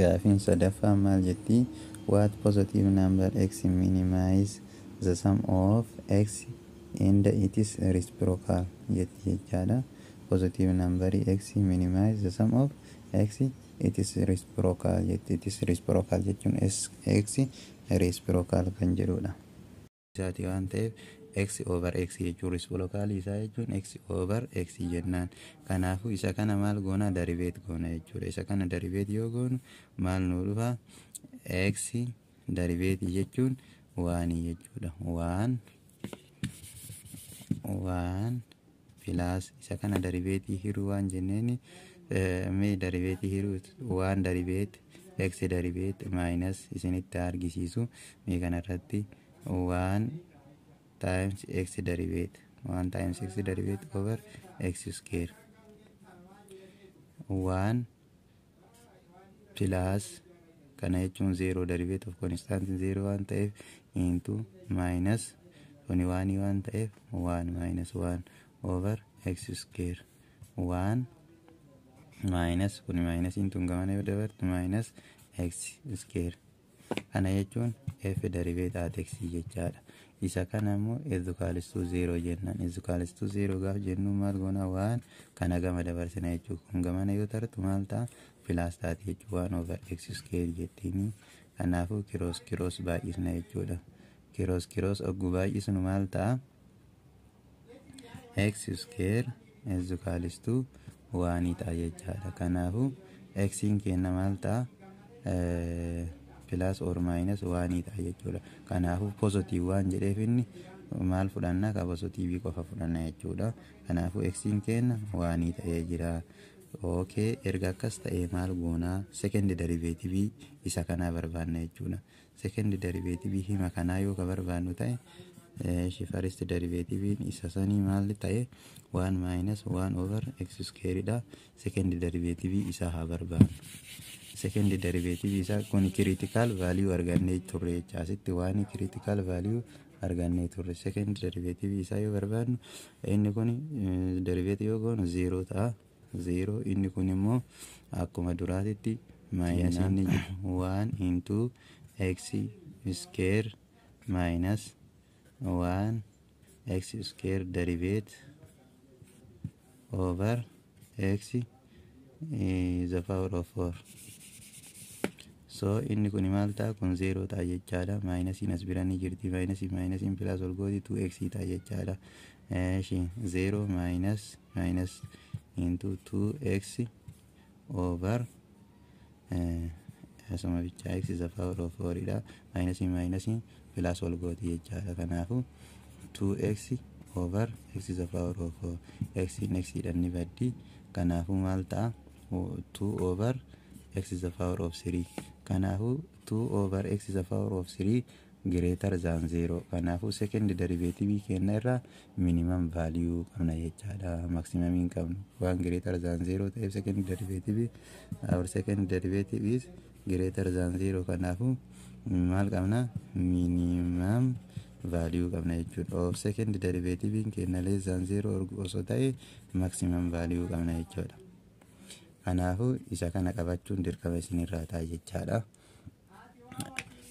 Gaafiin sadaffaa maal jetti? What positive number x minimize the sum of x and its reciprocal jetti jechaadha. Positive number x minimize the sum of x its reciprocal jetti. Its reciprocal jechuun x reciprocal kan jedhudha. Isaati waan ta'eef, x over x jechuun reciprocal isaa jechuun x over x jennaan. Kanaafuu isa kana maal goona? Derivate goona jechuudha. Isa kana derivate yoo goonu maal nuu dhufa? X derivate jechuun one jechuudha. One, one plus isa kana derivate hiruu waan jenneeni, mee derivate hiruu, one derivate x derivate minus isinitti argisiisu. Mee kanarratti one times x derivate, 1 times x derivate over x square, 1 plus kana jechuun 0 derivate of constant 0 waan ta'eef into minus kuni one waan ta'eef 1 minus 1 over x square, 1 minus kuni minus tun gamana yoo dabartu minus x square. Kana jechuun f derivate at x jechaadha. Isa kana immoo is equals to 0 jennaan. Is equals to 0 gaaf jennu maal goona? One kana gama dabarsina jechuudha. Kun gamana yoo tartu maal ta'a? Plus taati jechuudha. One over x square jettiini. Kanaafuu cross cross baay'isna jechuudha. Cross cross ogguu baay'isnu maal ta'a? X square is equals to one ta'a jechaadha. Kanaafuu xiin kenna maal ta'a? Plus or minus one ta'a jechuudha. Kanaafuu positive waan jedheef inni maal fudhanna? Ka positive qofa fudhanna jechuudha. Kanaafuu xiin kenna one ta'ee jira. Okay, erga akkas ta'ee maal goonaa? Second derivative isa kanaa barbaanna jechuudha. Second derivative hima kanaa yoo ka barbaannu ta'e, first derivative isa sanii maal ta'e? One minus one over x square dha. Second derivative isaa haa barbaannu. Second derivative isaa kun critical value argannee turre jecha. Asitti waan critical value argannee turre. Second derivative isaa yoo barbaannu, inni kun derivative yoo goonu zero ta'a. Zero, inni kun immoo akkuma duraatitti minus inni one into x square minus one x square derivate over x is the power of 4. So inni kun maal ta'a? Kun zero ta'a jechaadha. Minusiin as bira ni jirti. Minusii minusiin plus ol gooti, 2x ta'a jechaadha. Eeshi, zero minus minus into 2x over asuma bichaa x is the power of 4 dha. Minusiin minusiin plus ol gooti jechaadha. Kanaafu 2x over x is the power of 4, x in x dhaan ni baddi. Kanaafuu maal ta'a? 2 over x is the power of 3. Kanaafuu 2 over x is the power of 3 greater than 0. Kanaafuu second derivative kenna irraa minimum value qabna jechaadha. Maximum hin qabnu. Waan greater than 0 ta'eef, second derivative, our second derivative is greater than 0. Kanaafuu maal qabna? Minimum value qabna jechuudha. Of second derivative kenna less than 0 osoo ta'e, maximum value qabna jechuudha. Kanaafuu isa kana qabachuun dirqama isinirraa ta'a jechaadha.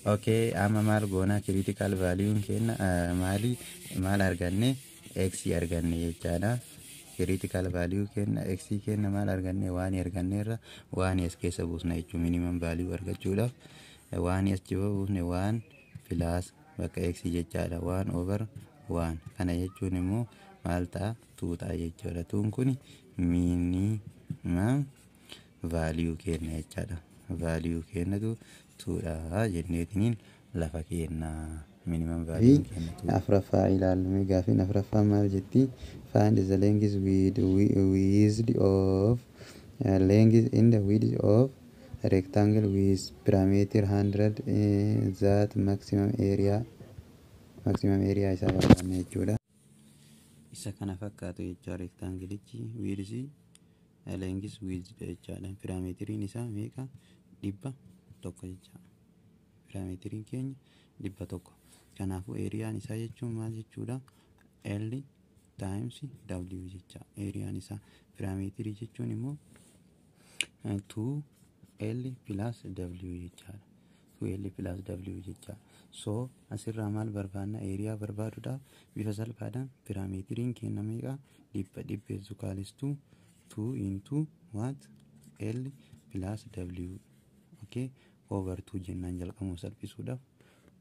Okay, amma maal goona? Critical value kenna maali? Maal arganne? X arganne jechaadha. Critical value kenna x kenna maal arganne? One arganneerra. One as keessa buusna jechuun minimum value argachuudhaaf one as jiba buusne, one plus bakka x jechaadha, one over one. Kana jechuun immoo maal ta'a? Two ta'a jechuudha. Twon kun minimum value kenna jechaadha. Value kennatu twodha jenneetiniin lafa kenna. Minimum value kenna two. Afraffaa ilaallume. Gaafiin afraffaa maal jetti? Find the length with width of length in the width of rectangle with perimeter 100 that maximum area isaa barbaanna jechuudha. Isa kana fakkaatu jecha. Rectangleichi width, length, width jechaadha. Perimeteriin isaa meeqa? 100 jecha. Perimeteriin keenya 100. Kanaafuu areaan isaa jechuun maal jechuudha? L times W jecha areaan isaa. Perimeterii jechuun immoo 2 L plus W jechaadha. 2L plus W jechaadha. So asirraa maal barbaanna? Area barbaaduudhaaf bifa salphaadhaan perimeteriin kenna meeqa? Dhibba dhibba is equals to 2 into what? L plus W. Okay, over 2 jennaan jalqabuu salphisuudhaaf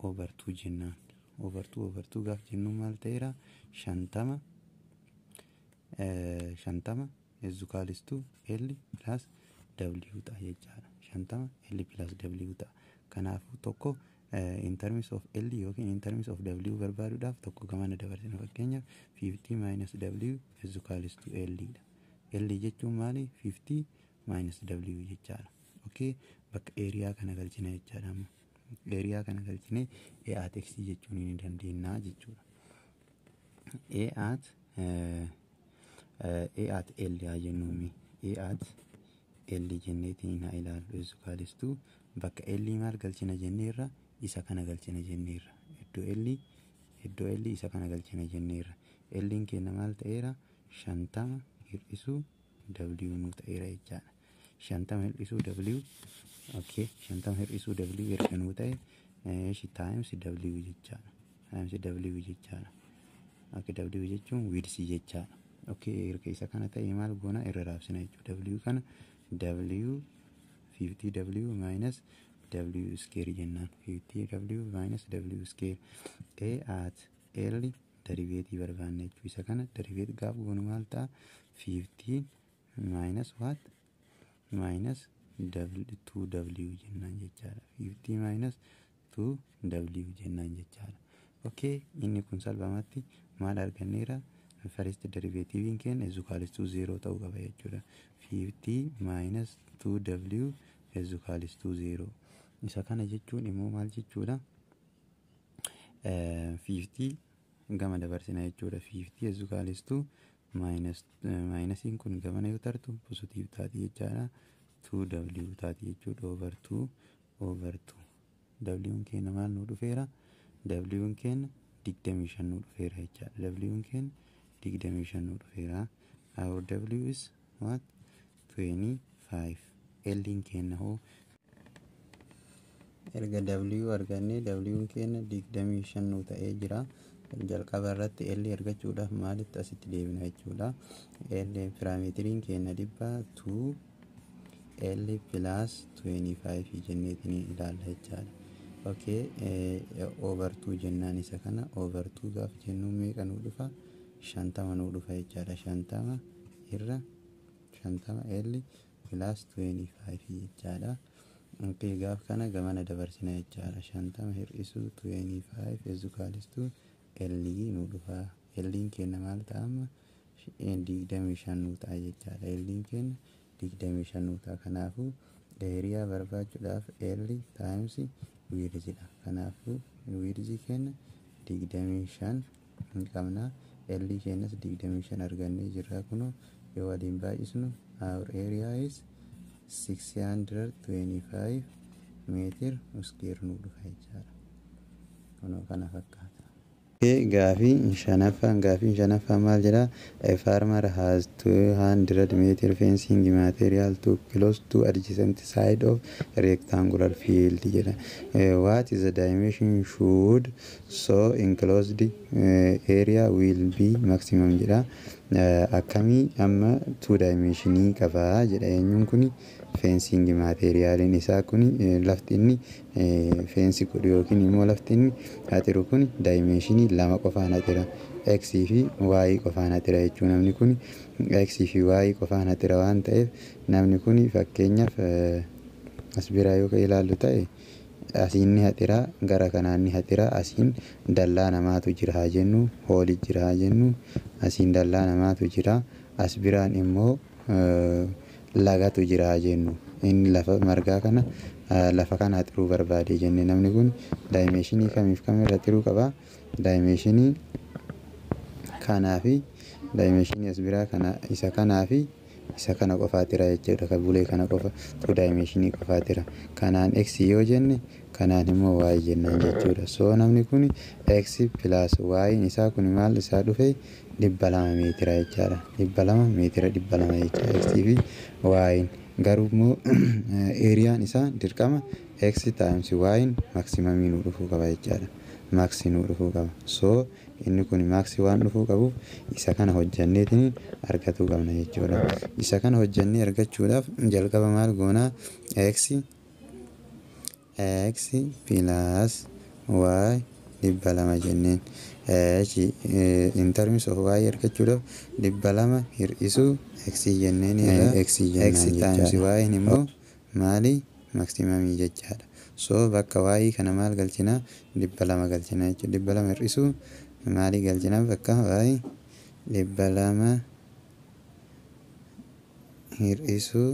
over 2 jennaan. Over 2 over 2 gaaf jennu maal ta'eera? 50 is equals to L plus W ta'a jechaadha. 50 L plus W ta'a. Kanaafuu tokko in terms of L yookiin in terms of W barbaaduudhaaf tokko gamana dabarsina. Fakkeenyaaf, 50 minus W is equals to L dha. L jechuun maali? 50 minus W jechaadha. Okay, bakka area kana galchina jechaadha amma. Area kana galchine A at X jechuun ni dandeenya jechuudha. A at L haa jennuumi. A at L jenneetiin haa ilaallu. Is equals to bakka L maal galchina jenneerra? Isa kana galchina jenneerra. Iddoo L isa kana galchina jenneerra. L keenya maal ta'eera? 50 hir'isuu W nu ta'eera jechaadha. 50 hir'isuu W. Okay, 50 hir'isuu W erga nuu ta'e, eeshi, times W jechaadha. Times W jechaadha. Okay, W jechuun width jechaadha. Okay, erga isa kana ta'e maal goona? Irra raabsina jechuudha. W kana W 50 W minus W square jennaan. 50 W minus W square. A at L derivative barbaanna jechuudha. Isa kana derivative gaaf goonu maal ta'a? 50 minus what? Minus W 2W jennaan jechaadha. 50 minus 2W jennaan jechaadha. Okay, inni kun salphumatti maal arganneera? First derivative keenya is equals to 0 ta'uu qaba jechuudha. 50 minus 2W is equals to 0. Isa kana jechuun immoo maal jechuudha? 50 gama dabarsina jechuudha. 50 is equals to minus, minusiin kun gamana yoo tartu positive taati jechaadha. 2W taati jechuudha, over 2 over 2. W'n keenya maal nuu dhufeera? W'n keenya 25 nuu dhufeera jechaadha. W'n keenya 25 nuu dhufeera. Our W is what? 25. L'n keenya hoo? Erga W arganne, W'n keenya 25 nuu ta'ee jira. Jalqaba irratti L argachuudhaaf maalitti asitti deebina jechuudha. L perimeteriin keenya dhibba 2 L plus 25 jenneetiin ilaalla jechaadha. Okay, over 2 jennaan isa kana over 2 gaaf jennu meeqa nuu dhufa? 50 nuu dhufa jechaadha. 50 irra 50 L plus 25 jechaadha. Okay, gaaf kana gamana dabarsina jechaadha. 50 hir'isuu 25 is equals to L nuu dhufa. L keenya maal ta'a amma? 25 nuu ta'a jechaadha. L keenya 25 nuu ta'a. Kanaafuu area barbaachuudhaaf L times widthiidha. Kanaafuu width keenya 25 hin qabna. L keenyas 25 argannee jirra. Kunoo yoo waliin baay'isnu our area is 625 meter square nuu dhufa jechaadha. Kunoo kana fakkaata. Gaafii shanaffaan maal jedha? A farmer has 200 meter fencing material to close to adjacent side of rectangular field jedha. What is the dimension should so enclosed area will be maximum jedha. Akkamii amma two dimensionii qaba jedha. Eenyuun kuni? Fencing materialiin isaa kuni, lafti inni fence godhu yookiin immoo lafti inni haxiru kun dimensionii lama qofaan haxira. X fi Y qofaan haxira jechuun namni kun X fi Y qofaan haxira waan ta'eef, namni kun fakkeenyaaf as biraa yoo ilaallu ta'e, asiin ni haxira, gara kanaan ni haxira. Asiin dallaa namaatu jira haa jennu, hooli jira haa jennu, asiin dallaa namaatu jira, as biraan immoo lagatu jira haa jennu. Inni lafa margaa kana, lafa kana haxiruu barbaade jenne. Namni kun dimensionii kamiif kamirra haxiruu qaba? Dimensionii kanaa fi dimensionii as biraa kana, isa kanaa fi isa kana qofaatira jechuudha. Kan bulee kana qofa, two dimensionii qofaatira. Kanaan x yoo jenne, kanaan immoo y jennaan jechuudha. So namni kun x plus y isaa kun maal isaa dhufe? 200 meetira jechaadha. 200 meetira, 200 jecha x fi y. Garuu immoo areaan isaa dirqama x times y maximumii nuu dhufuu qaba jechaadha. Max nuu dhufuu qaba. So inni kun max waan dhufuu qabuuf isa kana hojjanneetiin argatuu qabna jechuudha. Isa kana hojjannee argachuudhaaf jalqaba maal goonaa? X plus y 200 jenneen. In terms of y argachuudhaaf 200 hir'isuu x jenneen, x times y immoo maali? Maximumii jechaadha. So bakka y kana maal galchinaa? 200 galchinaa jechuudha. 200 hir'isuu maalii galchinaa? Bakka y 200 hir'isuu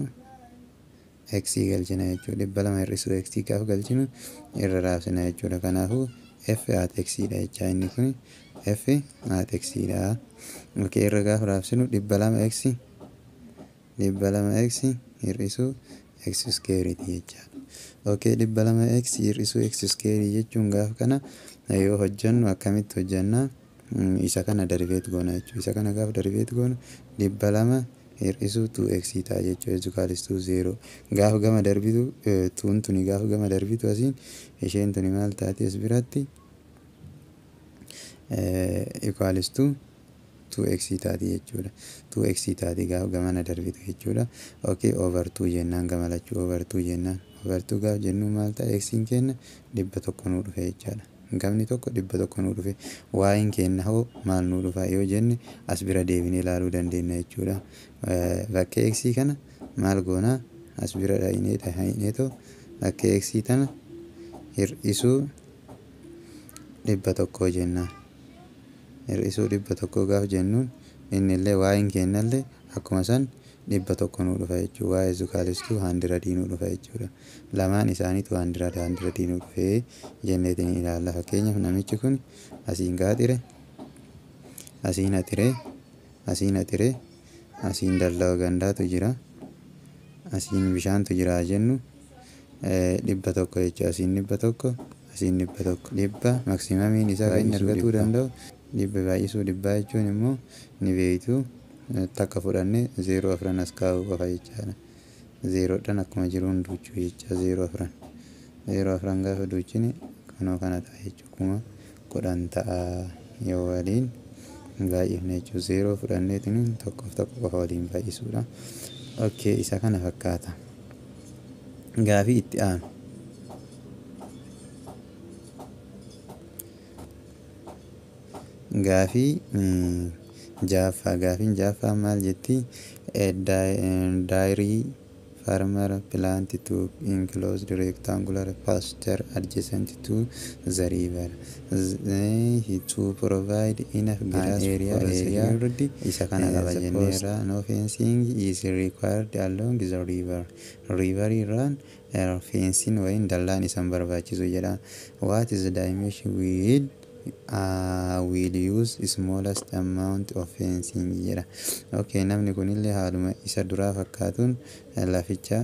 x galchina jechuudha. 200 hir'isuu x gaafa galchinu irra raabsina jechuudha. Kanaafuu f at x dha jecha, inni kun f at x dha. Okay, irra gaafa raabsinu 200 x, 200 x hir'isuu x square jechaadha. Okay, 200 x hir'isuu x square jechuun gaafa kana yoo hojjannu akkamitti hojjannaa? Isa kana derivate goona jechuudha. Isa kana gaafa derivate goonu 200 hir'isuu 2x ta'a jechuudha. Is equals to 0. Gaafa gama darbitu tuun tuni, gaafa gama darbitu asiin isheen tuni maal taati? As biratti equals to 2x taati jechuudha. 2x taati gaafa gamana darbitu jechuudha. Okay, over 2 jennaan, gama lachuu over 2 jennaan. Over 2 gaafa jennu maal ta'a? X'n keenya 100 nuu dhufe jechaadha. Gamni tokko 100 nuu dhufe. Y'n keenya hoo maal nuu dhufa yoo jenne, as bira deebinee ilaaluu dandeenya jechuudha. Bakka x kana maal goonaa? As bira dhaqnee dhahineetoo bakka x tana hir'isuu 100 jennaan. Hir'isuu 100 gaafa jennuun innillee y'n keenyallee akkuma san 100 nuu dhufa jechuudha. Y is equals to 100 nuu dhufa jechuudha. Lamaan isaaniitu 100 nuu dhufee jenneetiin ilaalla. Fakkeenyaaf namichi kun asiin gaaxire, asiin axire, asiin axire, asiin dallaa gandaatu jira, asiin bishaantu jira jennu, 100 jechuudha. Asiin 100, asiin 100. Dhibba maximumiin isaa kan inni argatuu danda'u dhibba baay'isuu dhibbaa jechuun immoo ni beektu, takka fudhannee zeeroo afran as kaa'uu qofa jechaadha. Zeeroodhaan akkuma jiruun duuchuu jecha, zeeroo afran. Zeeroo afran gaafa duuchine kanoo kana ta'a jechuudha. 10,000 ta'a yoo waliin baay'ifne jechuudha. Zeeroo fudhanneetiin tokkoof tokko qofa waliin baay'isuudha. Okay, isa kana fakkaata. Gaafii itti aanu. Gaafii jaaffaa. Gaafiin jaaffaa maal jetti? Dairy farmer plant to enclosed rectangular pasture adjacent to the river to provide enough grass area for the isa kana qaba jenneerra. No fencing is required along the river. River irraan fencing wayin dallaan isan barbaachisu jedha. What is the dimension will use smallest amount of fencing jedha. Okay, namni kunillee haaluma isa duraa fakkaatuun laficha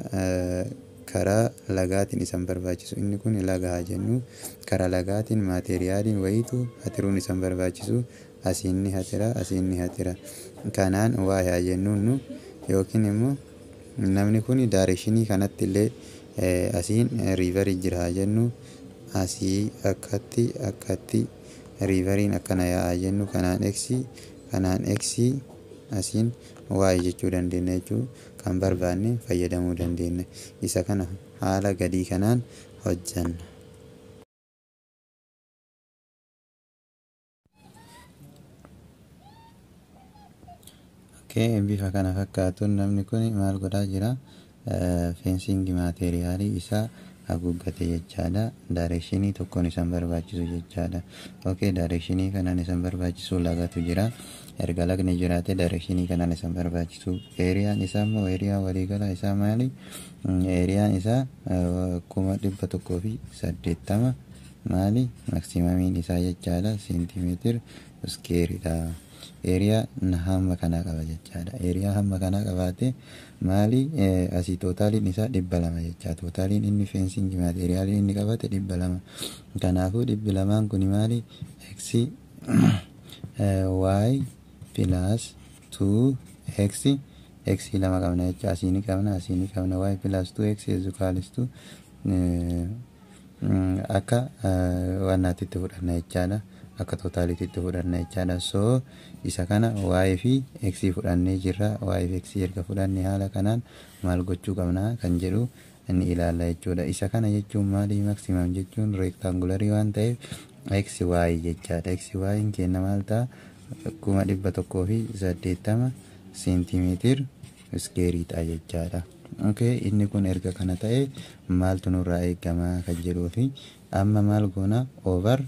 karaa lagaatiin isan barbaachisu. Inni kun laga haa jennu. Karaa lagaatiin materialiin wayiitu hatiruun isan barbaachisu. Asiin ni hatira, asiin ni hatira. Kanaan waa haa jennuun nu, yookiin immoo namni kun directionii kanatti illee asiin riverii jira haa jennu. Asii akkatti riveriin akkana yaa'aa jennu, kanaan x, kanaan x, asiin y jechuu dandeenya jechuu, kan barbaanne fayyadamuu dandeenya. Isa kana haala gadii kanaan hojjanna. Okay, bifa kana fakkaatuun namni kun maal godhaa jira? Fencing materialii isaa haguuggate jechaadha. Directionii tokkoon isan barbaachisu jechaadha. Okay, directionii kanaan isan barbaachisu lagatu jira. Erga lagni jiraate directionii kanaan isan barbaachisu. Areaan isaa immoo, area waliigala isaa maali? Areaan isaa 180,000 maali? Maximumiin isaa jechaadha. Centimeter squareidha. Area hamma kanaa qaba jechaadha. Area hamma kanaa qabaate maali? Asii totaliin isaa 200 jecha. Totaliin inni fencing materialiin inni qabate 200. Kanaafuu 200n kun maali? X y plus 2 x X lama qabna jecha, asii ni qabna, asii ni qabna. Y plus 2 x is equals to akka wannaatitti fudhanna jechaadha, akka totaliititti fudhanna jechaadha. So isa kana y fi x fudhannee jirra. Y fi x erga fudhanne, haala kanaan maal gochuu qabna kan jedhu inni ilaalla jechuudha. Isa kana jechuun maali? Maximum jechuun rectangularii waan ta'eef x y jechaadha. X y kenna maal ta'a? 180,000 seentimeetir squareii ta'a jechaadha. Okay, inni kun erga kana ta'e, maaltu nurraa eegama kan jedhuu fi amma maal goona? Over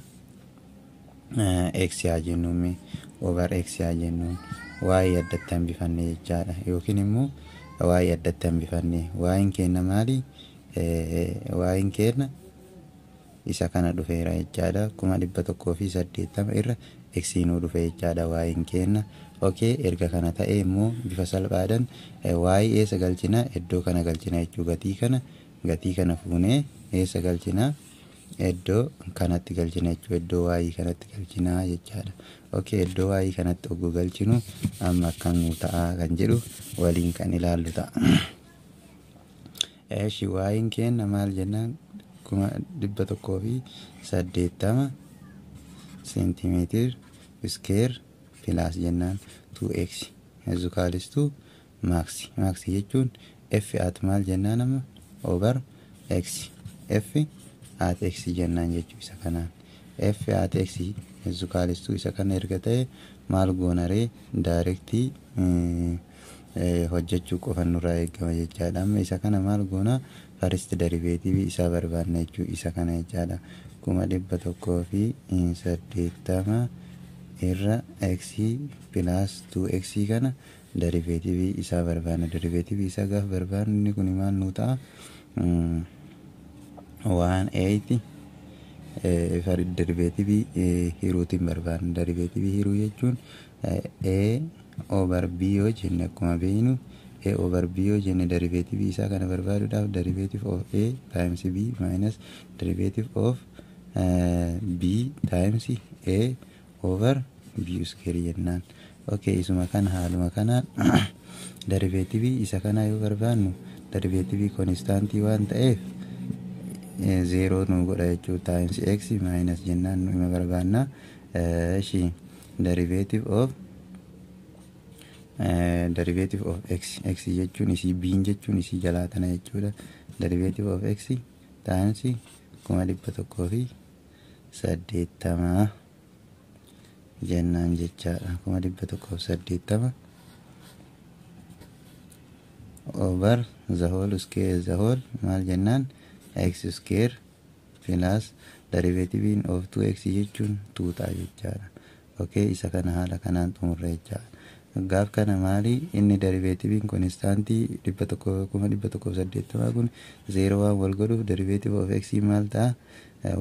x haa jennuun, over x haa jennuun, y addatti hambifanne jechaadha. Yookiin immoo y addatti hambifanne, y'n kenna maali? Y'n kenna isa kana dhufeera jechaadha. 180,000 irra x nuu dhufe jechaadha y'n kenna. Okay, erga kana ta'e immoo bifa salphaadhaan y eessa galchina? Iddoo kana galchina jechuu. Gatii kana fuunee eessa galchina? Iddoo kanatti galchina jechuu, iddoo y kanatti galchina jechaadha. Okay, iddoo y kanatti ogguu galchinu amma akkam nuu ta'a kan jedhu waliin kan ilaallu ta'a. Eeshi, y'n kenna maal jennaan? 180,000 seentimeetir square plus jennaan 2x is equals to max. Max jechuun f at maal jennaan amma? Over x, f at x jennaan jechuu. Isa kanaan f at x is equals to isa kana erga ta'e, maal goonaree? Directii hojjechuu qofa nurraa eegama jechaadha. Amma isa kana maal goona? First derivative isaa barbaanna jechuu, isa kana jechaadha. 180,000 irra x plus 2x kana derivative isaa barbaanna. Derivative isaa gaafa barbaannu, inni kun maal nuu ta'a? 180. Derivative hiruutiin barbaanna. Derivative hiruu jechuun a over b yoo jenne, akkuma beeknu a over b yoo jenne, derivative isaa kana barbaaduudhaaf derivative of a times b minus derivative of b times a over b square jennaan. Okay, isuma kana haaluma kanaan derivative isa kana yoo barbaannu, derivative constantii waan ta'eef zeeroo nu godha jechuu. Times x minus jennaan nu ima barbaanna. Ishi derivative of x, x jechuun isii, b jechuun isii jalaa tana jechuudha. Derivative of x times 180,000 jennaan jechaadha. 180,000 over the whole square, the whole maal jennaan? X square plus derivative of 2x jechuun 2 ta'a jechaadha. Okay, isa kana haala kanaan xumurra jechaadha. Gaaf kana maali inni derivativeiin constantii 180,000 kun zeeroo waan wal godhuuf, derivative of x maal ta'a?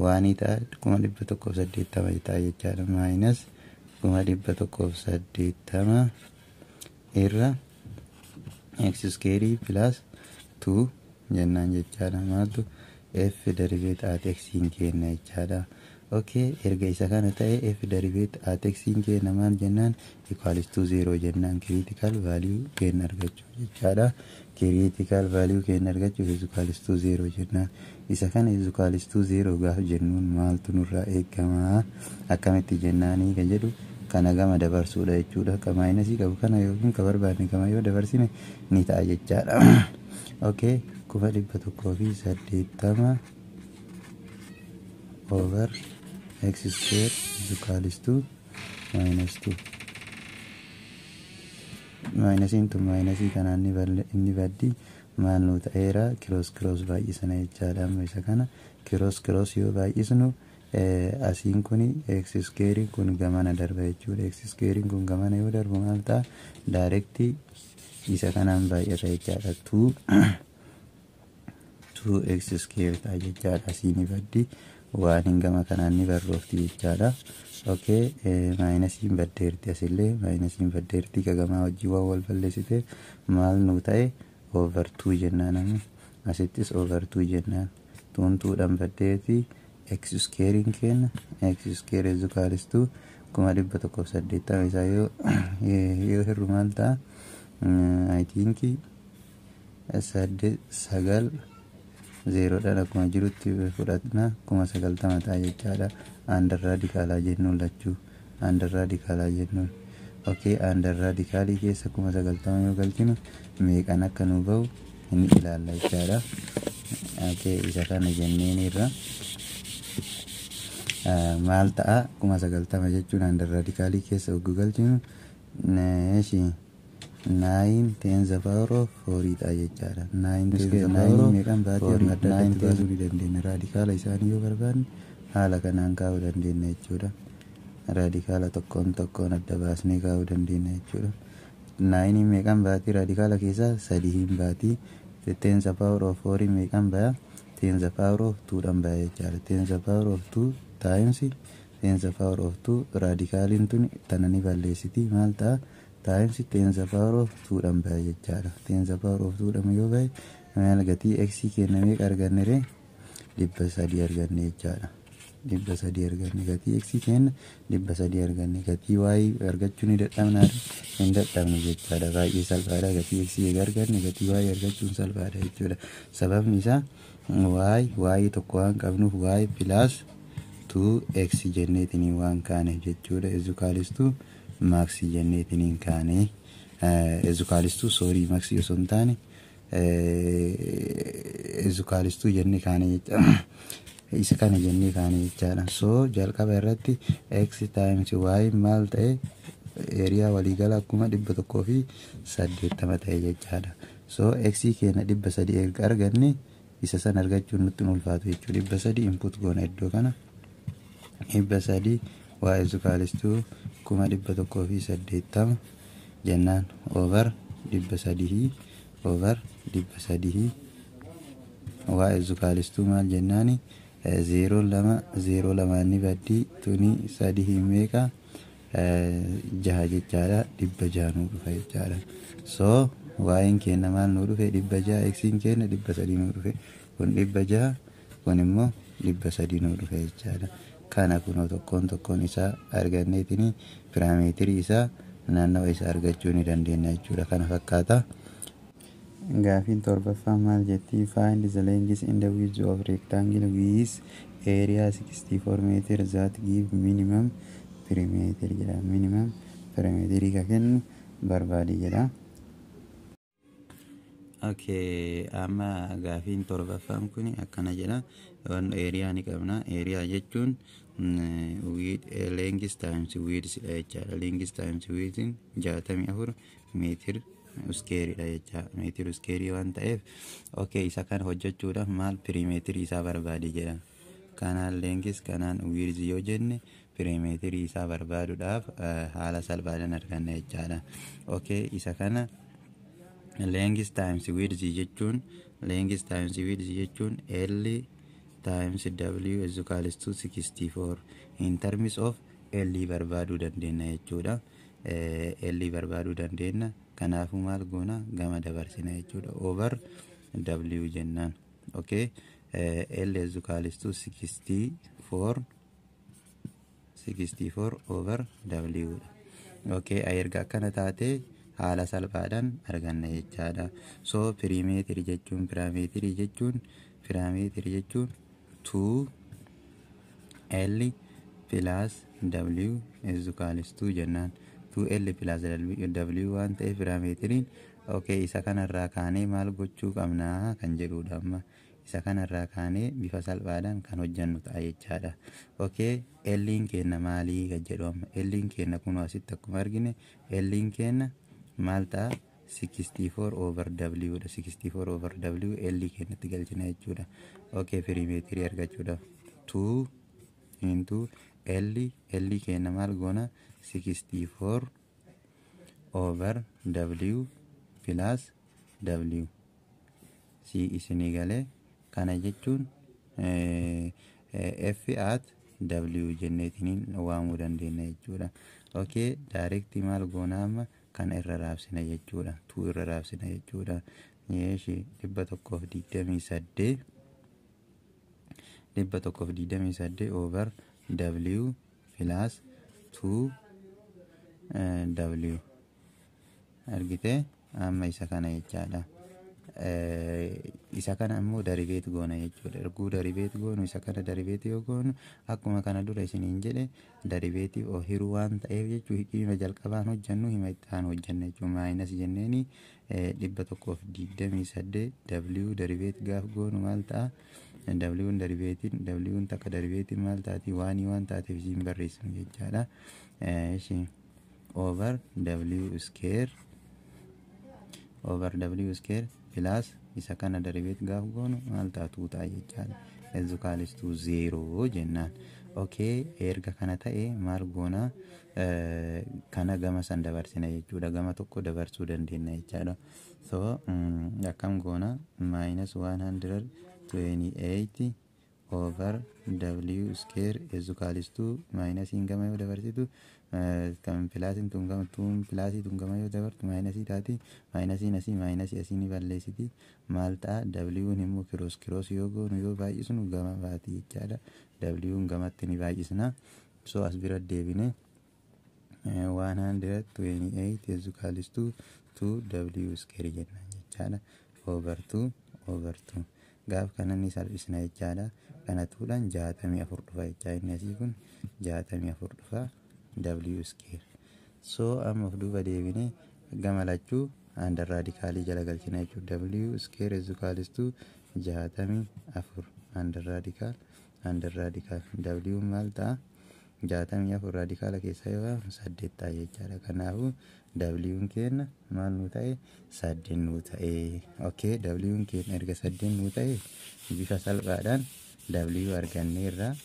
Waanii ta'a, 180,000 ta'a jechaadha. Minus 180,000 irra x square plus 2 jennaan jechaadha. Maaltu? F derivative at x kenna jechaadha. Okay, erga isa kana ta'e, f derivative at x kenna maal jennaan? Equals to 0 jennaan, critical value kenna argachuu jechaadha. Critical value kenna argachuuf is equals to 0 jennaan. Isa kana is equals to 0 gaaf jennuun maaltu nurraa eegamaa, akkamitti jennaanii kan jedhu kana gama dabarsuudha jechuudha. Ka minusii qabu kana yookiin ka barbaadne kama yoo dabarsine ni ta'a jechaadha. Okay, 180,000 over x square is equals to minus 2. Minusiin tun minusii kanaan inni baddi. Maal nu ta'eera? Cross cross baay'isana jechaadha. Amma isa kana cross cross yoo baay'isnu, asiin kun x square kun gamana darba jechuudha. X square kun gamana yoo darbu maal ta'a? Direct isa kanaan baay'ata jechaadha. 2 2x square ta'a jechaadha. Asiin baddi, waan hin gama kanaan ni barroofti jechaadha. Okay, minusiin baddeerti, asillee minusiin baddeerti, kagamaa wajjin waan wal balleessite maal nu ta'e? Over 2 jennaan. Amma asittis over 2 jennaan, tuun tuudhaan baddeerti. X squarein kenna x square is equals to 180,000 isaa yoo hirru maal ta'a? I think saddeet sagal zeeroodhaan akkuma jirutti fudhatna, 90,000 ta'a jechaadha. Under radicalaa jennuun lachuu under radicalaa jennuun. Okay, under radicalii keessa 90,000 yoo galchinu meeqan akka nu bahu inni ilaalla jechaadha. Okay, isa kana jenneen irra maal ta'a? 90,000 jechuun under radicalii keessa ogguu galchinu eeshi nine ten the power of fourii ta'a jechaadha. Nine ten the power of meeqan baatee amma adda addatti baasuu ni dandeenya. Radicala isaanii yoo barbaanne haala kanaan kaa'uu dandeenya jechuudha. Radicala tokkoon tokkoon adda baasnee kaa'uu dandeenya jechuudha. Nineiin meeqan baatii radicala keessaa? Sadii hin baatii. Ten the power of fourii meeqan baya? Ten the power of twodhaan baya jechaadha. Ten the power of two times ten the power of two, radicaliin tun tana ni balleessiti, maal ta'a? Times ten the power of twodhaan baya jechaadha. Ten the power of twodhaan yoo bahe maal gatii x kenna meeqa arganne ree? 300 arganne jechaadha. 300 arganne, gatii x kenna 300 arganne. Gatii y argachuu ni dadhabnaa? Hin dadhabnu jechaadha. Baay'ee salphaadha. Gatii x eega arganne gatii y argachuun salphaadha jechuudha. Sababni isaa y tokko waan qabnuuf, y plus 2x jenneetiniin waan kaaneef jechuudha. Is equals to max jenneetiniin kaane, is equals to, sorry, maxii osoo hin taane is equals to jennee kaane jecha, isa kana jennee kaane jechaadha. So jalqaba irratti x times y maal ta'e? Area waliigala 180,000 ta'e jechaadha. So x keenya 300 erga arganne isa san argachuun nutti ulfaatu jechuudha. 300 input goona iddoo kana, 300 y is equals to 180,000 jennaan over 300, over 300, y is equals to maal jennaani? Zeeroo lama zeeroo lamaan ni baddii, tuni sadii meeqa? Jaha jechaadha. 600 nuu dhufa jechaadha. So y'n keenya maal nuu dhufe? 600. X'n keenya 300 nuu dhufe. Kun 600, kun immoo 300 nuu dhufe jechaadha. Kana kunoo tokkoon tokkoon isaa arganneetini perimeterii isaa, naannawa isaa argachuu ni dandeenya jechuudha. Kana fakkaata. Gaafiin torbaffaa maal jetti? Find the length and the width of rectangle with area 64 meter that give minimum perimeter jedha. Minimum perimeter ka kennu barbaadi jedha. Okay, amma gaafiin torbaffaan kun akkana jedha. Waan area ni qabna. Area jechuun length times width dha jechaadha. Length times width 64 meter squareiidha jecha. Meter squareii waan ta'eef, okay, isa kana hojjechuudhaaf maal perimeterii isaa barbaadi jedha. Kanaan length, kanaan width yoo jenne perimeterii isaa barbaaduudhaaf haala salphaadhaan arganna jechaadha. Okay, isa kana length times width jechuun, length times width jechuun L times W is equals to 64. In terms of L barbaaduu dandeenya jechuudha. L barbaaduu dandeenya. Kanaafuu maal goona? Gama dabarsina jechuudha. Over W jennaan. Okay, L is equals to 64, 64 over W dha. Okay, erga akkana taate haala salphaadhaan arganna jechaadha. So perimeterii jechuun 2 L plus W is equals to jennaan. 2L plus W waan ta'eef perimeteriin, okay, isa kanarraa kaanee maal gochuu qabnaa kan jedhudha amma. Isa kanarraa kaanee bifa salphaadhaan kan hojjannu ta'a jechaadha. Okay, L'n keenya maalii kan jedhu amma. L'n keenya kun asitti akkuma argine L'n keenya maal ta'a? 64 over W dha. 64 over W L keenyatti galchina jechuudha. Okay, perimeterii argachuudhaaf 2 into L, L keenya maal goona? 64 over W plus W si isinii galee. Kana jechuun F at W jenneetiniin waamuu dandeenya jechuudha. Okay, direct maal goona amma? Kana irra raabsina jechuudha. 2 irra raabsina jechuudha. Yeeshi 128, 128 over W plus 2 W argite. Amma isa kana jechaadha. Isa kana ammoo derivate goona jechuudha. Erguu derivate goonu, isa kana derivate yoo goonu, akkuma kana dura isiniin jedhe, derivative of hiruu waan ta'eef jechuu hima jalqabaan hojjannu hima itti aanu hojjanna jechuudha. Minus jenneeni 128 W derivate gaaf goonu maal ta'a? W derivatiin, W takka derivatiin maal taati? One waan taateef isiin barreessinu jechaadha. Over W square, over W square plus isa kana derivate gaaf goonu maal taatu ta'a jechaadha. Is equals to zero jennaan. Okay, erga kana ta'e maal goona? Kana gama san dabarsina jechuudha. Gama tokko dabarsuu dandeenya jechaadha. So akkam goona? Minus 128 over W square is equals to minusiin gama yoo dabarsitu, kan plusiin tun gama tun plusii tun gama yoo dabartu minusii taati. Minusiin asii minusii asii ni balleessiti. Maal ta'a? W'n immoo cross cross yoo goonu, yoo baay'isnu, gama baati jechaadha. W'n gamatti ni baay'isna. So as bira deebine 128 is equals to 2 W square jenna jechaadha. Over 2 over 2 gaaf kana ni salphisna jechaadha. Kana tuudhaan 64 dhufa jechaa. Inni asii kun 64 dhufa W square. So amma of duuba deebine gama lachuu under radicalii jala galchina jechuudha. W square is equals to 64 under radical under radical. W maal ta'a? 64 radicala keessa yoo baafamu 8 ta'a jechaadha. Kanaafuu W'n keenya maal nu ta'e? 8 nu ta'e. Okay, W'n keenya erga 8 nu ta'e, bifa salphaadhaan W arganneerra.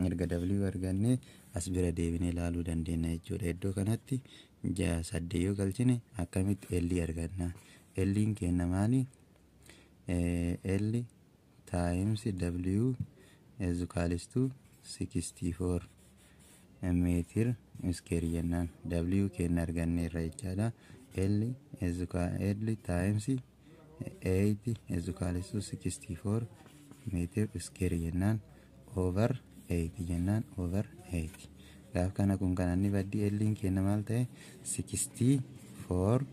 Erga W argannee as bira deebinee ilaaluu dandeenya jechuudha. Iddoo kanatti 8 yoo galchine akkamitti L arganna? L'n keenya maali? L times W is equals to 64 meter square jennaan. W keenya arganneerra jechaadha. L is L times 8 is equals to 64 meter square jennaan, over 8 jennaan. Over 8 gaaf kana kun kan inni baddi. L'n keenya maal ta'e? 64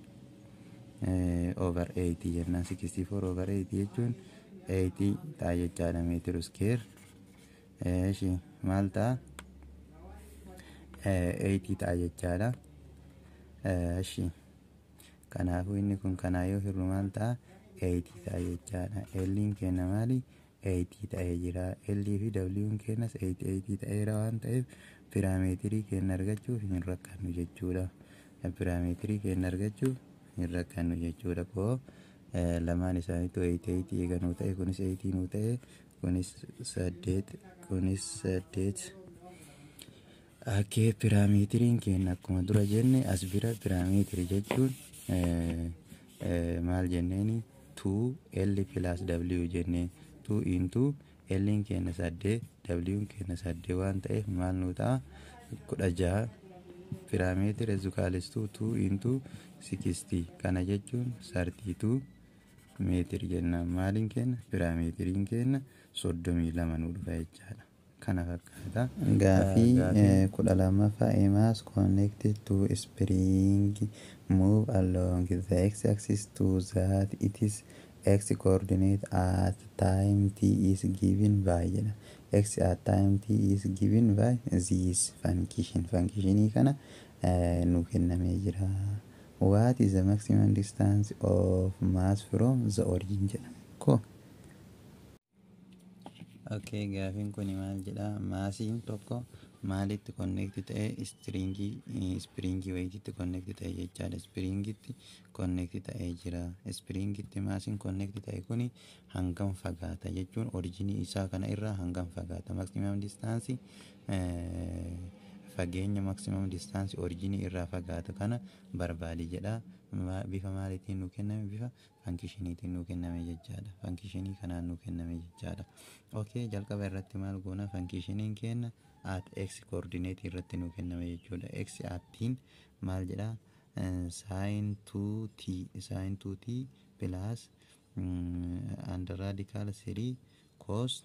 over 8 jennaan. 64 over 8 jechuun 8 ta'a jechaadha meter square. Eeshi, maal ta'a? 8 ta'a jechaadha. Eeshi, kanaafuu inni kun kanaa yoo hirru maal ta'a? 8 ta'a jechaadha. L'n keenya maali? 8 ta'ee jira. L fi W'n keenyas 8 8 ta'eera waan ta'eef perimeterii keenya argachuuf hin rakkannu jechuudha. Perimeterii keenya argachuuf hin rakkannu jechuudha. Koo lamaan isaaniitu 8 8 eega nuu ta'e, kunis 8 nuu ta'e, kunis 8, kunis 8. Okay, perimeteriin keenya akkuma dura jenne, as bira perimeterii jechuun maal jenneeni? 2 L plus W jennee. 2 into L keenya 8, W keenya 8 waan ta'eef maal nu ta'a? 16. Perimeter is equals to 2 into 16, kana jechuun 32 meter jennaan. Maaliin kenna? Perimeteriin kenna 32 nu dhufa jechaadha. Kana fakkaata. Gaafii 12ffaa: a mass connected to spring move along the x-axis to that its x coordinate at time t is given by jedha. X at time t is given by this function. Functionii kana nu kennamee jira. What is the maximum distance of mass from the origin jedha. Ko Okay, gaafiin kun maal jedha? Massiin tokko maalitti connect ta'e? Stringii, springii wayititti connect ta'e jechaadha. Springitti connect ta'ee jira. Springitti massiin connect ta'e kuni hangam fagaata jechuun originii isaa kana irraa hangam fagaata? Maximum distance, fageenya maximum distance originii irraa fagaatu kana barbaadi jedha. Bifa maaliitiin nu kenname? Bifa functioniitiin nu kenname jechaadha. Functionii kanaan nu kenname jechaadha. Okay, jalqaba irratti maal goona? Functioniin kenna at x coordinate irratti nu kenname jechuudha. X attiin maal jedha? Sin 2t, sin 2t plus under radical 3 cos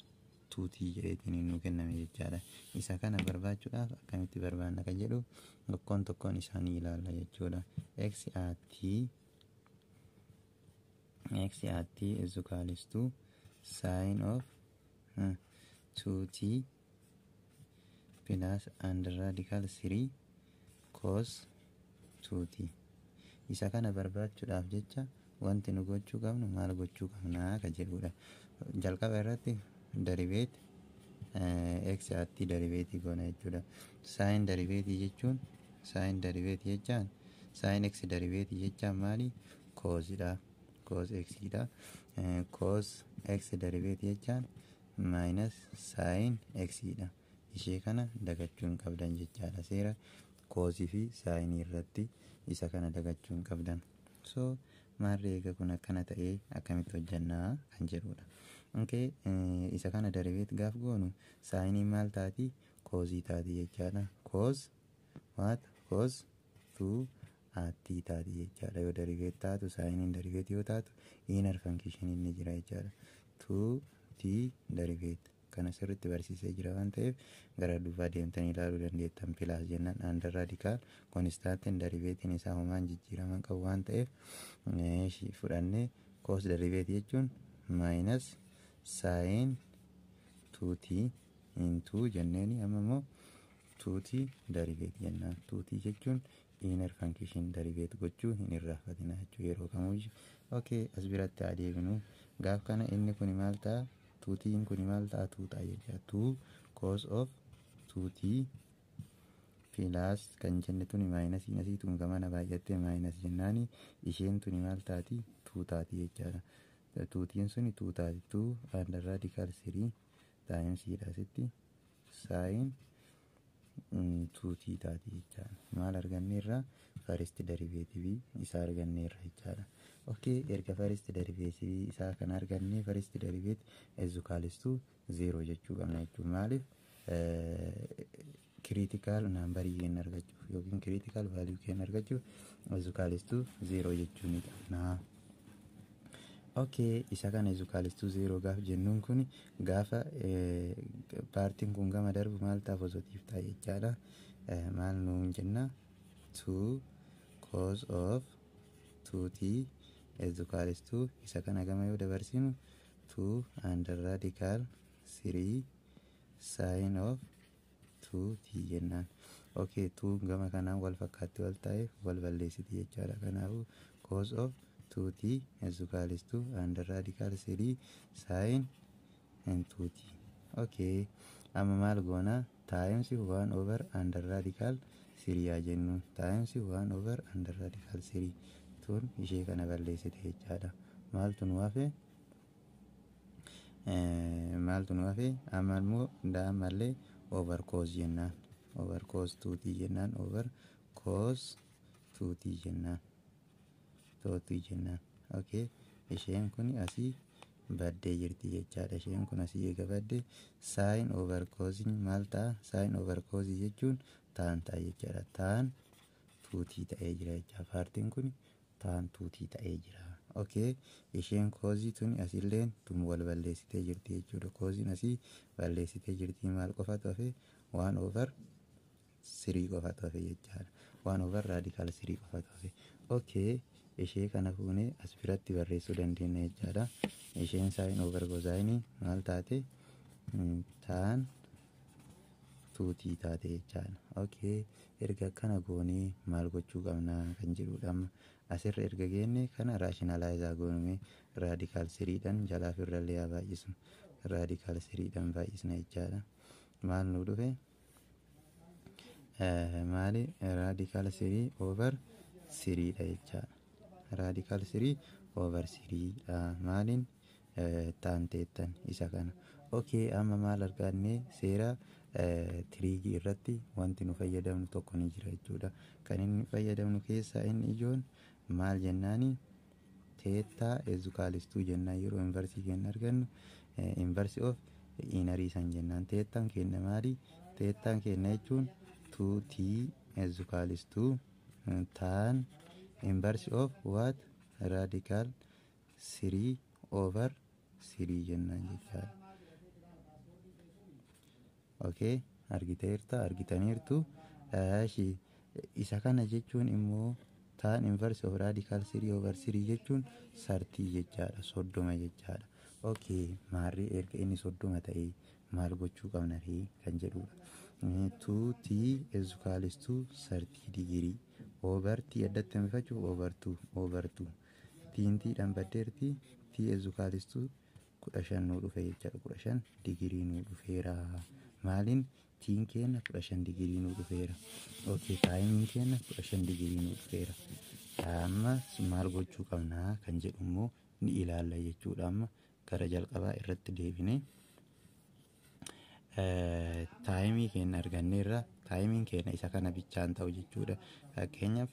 2t jedheetiin nu kenname jechaadha. Isa kana barbaachuudhaaf akkamitti barbaanna kan jedhu tokkoon tokkoon isaanii ilaalla jechuudha. X at t X at t is equals to sine of 2t plus under radical 3 cos 2t. Isa kana barbaachuudhaaf jecha wanti nu gochuu qabnu maal gochuu qabnaa ka jedhudha. Jalqaba irratti derivate x at t derivate goona jechuudha. Sine derivate jechuun, sine derivate jechaan, sine x derivate jechaan maali? Cosidha. Cos x dha. Cos x derivate jechaan minus sine x dha. Ishee kana dagachuu hin qabdan jechaadha. Seera cosii fi sineii irratti isa kana dagachuu hin qabdan. So maarree eega kun akkana ta'ee akkamitti hojjannaa kan jedhudha. Okay, isa kana derivate gaaf goonu sineiin maal taati? Cosii taati jechaadha. Cos what? Cos 2 at t taati jechaadha. Yoo derivate taatu, sineiin derivate yoo taatu, inner function inni jira jechaadha. 2 t derivate kana sirriitti barsiisee jira waan ta'eef gara duubaa deemtanii ilaaluu dandeettan. Plus jennaan under radical constantiin derivateiin isaa homaan jijjiiraman qabu waan ta'eef fudhannee cos derivate jechuun minus sine 2t into jenneeni. Amma immoo 2t derivate jennaan. 2t jechuun inner function derivate gochuu hin irraanfatina jechuu yeroo kamuu. Okay, as biratti haa deebinu. Gaaf kana inni kun maal ta'a? 2t kun maal ta'a? 2 ta'a jecha. 2 cos of 2t plus kan jenne tuni minusiin asii tun gamana baay'attee minus jennaani isheen tuni maal taati? 2 taati jechaadha. 2tiin suni 2 taati. 2 under radical 3 times dha asitti sin 2t taati jechaadha. Maal arganneerra? First derivative isaa arganneerra jechaadha. Okay, erga first derivative isaa kan arganne, first derivative is equals to 0 jechuu qabna jechuudha. Maaliif? Critical numberii keenya argachuuf yookiin critical value keenya argachuuf is equals to 0 jechuu ni qabna. Okay, isa kana is equals to 0 gaaf jennuun kun gaafa partiin kun gama darbu maal ta'a? Positive ta'a jechaadha. Maal nuun jenna? 2 cos of 2t is equals to isa kana gama yoo dabarsinu 2 under radical 3 sin of 2t jennaan. Okay, 2 gama kanaan wal fakkaatti wal ta'eef wal balleessiti jechaadha. Kanaafuu cos of 2t is equals to under radical 3 sin 2t. Okay, amma maal goona? Times 1 over under radical 3 haa jennu. Times 1 over under radical 3 tun ishee kana balleessite jechaadha. Maaltu nu hafe? Maaltu nu hafe? Amma immoo ammallee over cos jennaan. Over cos 2t jennaan. Over cos 2t jennaan. 2t jennaan. Okay, isheen kun asii baddee jirti jechaadha. Isheen kun asii eega badde sin over cos maal ta'a? Sin over cos jechuun tan ta'a jechaadha. Tan 2t ta'ee jira jecha. Partiin kun tan 2t ta'ee jira. Okay, isheen cosii tuni asilleen tun wal balleessitee jirti jechuudha. Cosiin asii balleessitee jirti. Maal qofatu hafe? One over three qofatu hafe jechaadha. One over radical three qofatu hafe. Okay, ishee kana fuunee as biratti barreessuu dandeenya jechaadha. Isheen sine over cosine maal taate? Tan 2t taate jechaadha. Okay, erga akkana goonee maal gochuu qabna kan jedhudha amma. Asirra erga geenne kana rationalize goonume radical threedhaan jalaaf irrallee haa baay'isu. Radical threedhaan baay'isna jechaadha. Maal nu dhufe? Maali? Radical three over threedha jechaadha. Radical three over threedha. Maaliin tan thetan isa kana. Okay, amma maal arganne? Seera trigii irratti wanti nu fayyadamnu tokko ni jira jechuudha. Kan inni fayyadamnu keessaa inni ijoon maal jennaani? Theta is equals to jennaan yeroo inversii keenya argannu inverse of innerii san jennaan. Thetaan keenya maali? Thetaan keenya jechuun 2t is equals to tan inverse of what? Radical 3 over 3 jennaan jechaadha. Okay, argiteerta, argitaniirtu. Isa kana jechuun immoo tan Tan inverse of radical 3 over 3 jechuun 30 jechaadha, 30 jechaadha. Okay, maarree erga inni 30 ta'e maal gochuu qabna ree kan jedhudha. 2t is equals to 30 degree over t addatti hambifachuuf over 2 over 2 tiin t dhaan baddeerti, t is equals to 15 nuu dhufe jechaadha. 15 digirii nuu dhufeera. Maaliin tiin keenya 15 digirii nuu dhufeera. Okay, timeiin keenya 15 digirii nuu dhufeera. Amma maal gochuu qabnaa kan jedhu immoo ni ilaalla jechuudha. Amma gara jalqabaa irratti deebinee timeii keenya arganneerra. Timeiin keenya isa kana bichaan ta'u jechuudha. Fakkeenyaaf,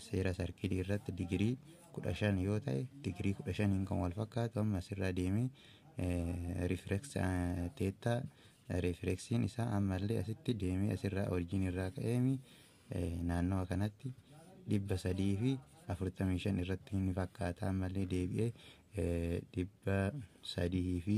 seera circleii irratti digirii 15 yoo ta'e, digirii 15n kan wal fakkaatu amma asirraa deemee riflex theta riflexiin isaa ammallee asitti deemee asirraa origin irraa ka'eemi naannawa kanatti 345 irratti ni fakkaata. Ammallee deebi'ee 300 fi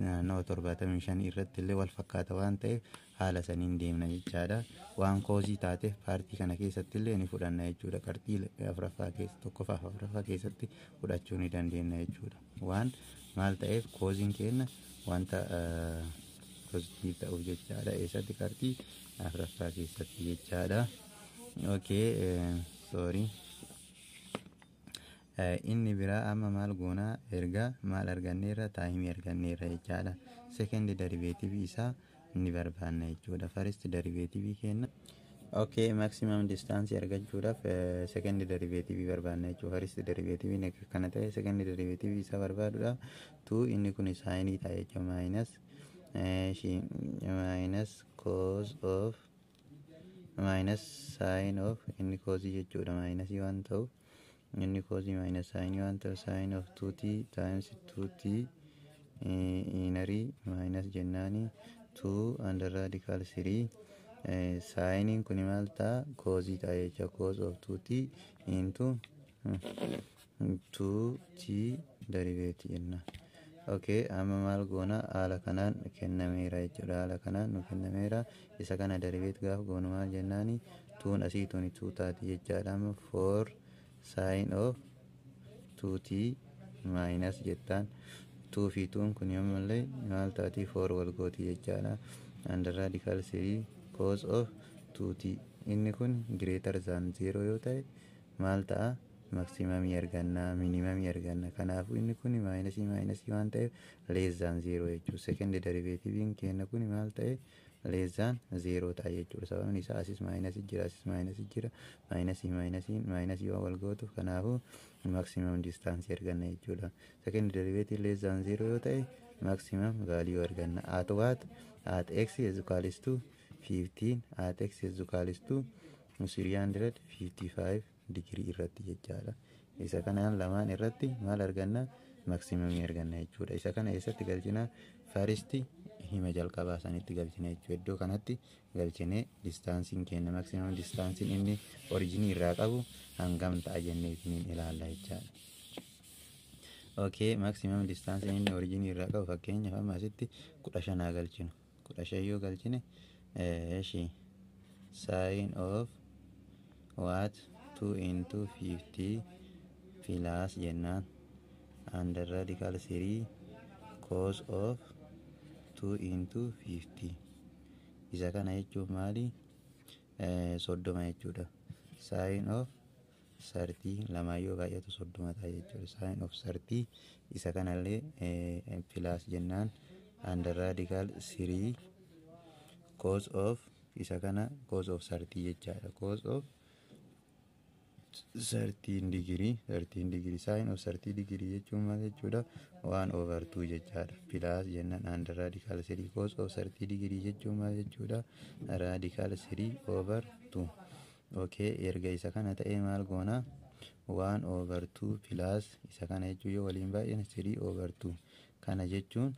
naannawa 75 irratti illee wal fakkaata waan ta'eef haala saniin deemna jechaadha. Waan cosii taateef partii kana keessatti illee ni fudhanna jechuudha. Qarxii afuraffaa keessa, tokkoffaa fi afuraffaa keessatti fudhachuu ni dandeenya jechuudha. Waan maal ta'eef cosiin keenya wanta positive ta'uuf jechaadha. Eessatti? Qarxii afuraffaa keessatti jechaadha. Okay, sorry. Inni biraa amma maal goonaa? Erga maal arganneerra? Timeii arganneerra jechaadha. Second derivative isaa ni barbaanna jechuudha. First derivative kenna. Okay, maximum distance argachuudhaaf second derivative barbaanna jechuudha. First derivative kana ta'e, second derivative isaa barbaaduudhaaf two inni kun sineii ta'a jechuudha. Minus cos of minus sin of inni cosii jechuudha. Minusii waan ta'uuf inni cosii minus sineii waan ta'uuf sin of 2t times 2t inarii minus jennaani 2 under radical 3 sineiin kun maal ta'a? Cosii ta'a jecha, cos of 2t into 2t derivative jenna. Okay, amma maal goona? Haala kanaan kennameera jechuudha. Haala kanaan nu kennameera. Isa kana derivate gaaf goonu maal jennaani? Tuun asii tuni 2 taati jechaadha. Amma 4 sin of 2t minus jettaan 2 fi 2 kun ammallee maal taati? 4 wal gooti jechaadha. Under radical 3 cos of 2t inni kun greater than 0 yoo ta'e maal ta'a? Maximumii arganna, minimumii arganna. Kanaafuu inni kun minusii minusii waan ta'eef less than 0 jechuudha. Second derivativeiin keenya kun maal ta'e? Less than 0 ta'a jechuudha. Sababni isaa asis minusii jira, asis minusii jira, minusii minusiin minusii waan wal gootuuf. Kanaafuu maximum distanceii arganna jechuudha. Second derivative less than 0 yoo ta'e maximum value arganna. At what? At x is equals to 15, at x is equals to 355 digirii irratti jechaadha. Isa kanaan lamaan irratti maal arganna? Maximumii arganna jechuudha. Isa kana eessatti galchina? First hima jalqabaa sanitti galchina jechuudha. Iddoo kanatti galchinee distanceiin keenya, maximum distanceiin inni originii irraa qabu hangam ta'a jenneetiniin ilaalla jechaadha. Okay, maximum distanceiin inni originii irraa qabu fakkeenyaaf amma asitti 15 haa galchinu. 15 yoo galchine, eeshi, sin of what? 2 into 50 plus jennaan under radical 3 cos of 2 into 50. Isa kana jechuun maali? 30 jechuudha. Sin of 30 lamaan yoo baay'atu 30 ta'a jechuudha. Sin of 30 isa kanallee plus jennaan under radical 3 cos of isa kana cos of 30 jechaadha. Cos of 13 degree, 13 degree, sin of 30 degree jechuun maal jechuudha? 1 over 2 jechaadha. Plus jennaan under radical 3 cos of 30 degree jechuun maal jechuudha? Radical 3 over 2. Okay, erga isa kana ta'ee maal goona? 1 over 2 plus isa kana jechuun yoo waliin baay'een 3 over 2. Kana jechuun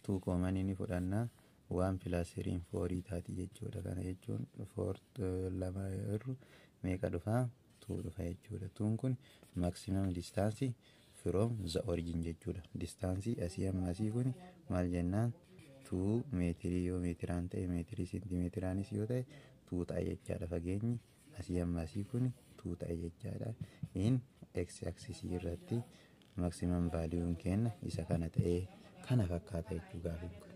2 common ni fudhanna, 1 plus 3 4 taati jechuudha. Kana jechuun 4 lama irru meeqa dhufaa? 2 dhufa jechuudha. Tuun kun maximum distance from the origin jechuudha. Distance asii amma asii kun maal jennaan? 2 meetirii yoo meetiraan ta'e, meetirii seentimeetiraanis yoo ta'e 2 ta'a jechaadha fageenyi. Asii amma asii kun 2 ta'e jechaadha. In x axis irratti maximum value'n kenna isa kana ta'ee kana fakkaata jechuu gaafiin kun.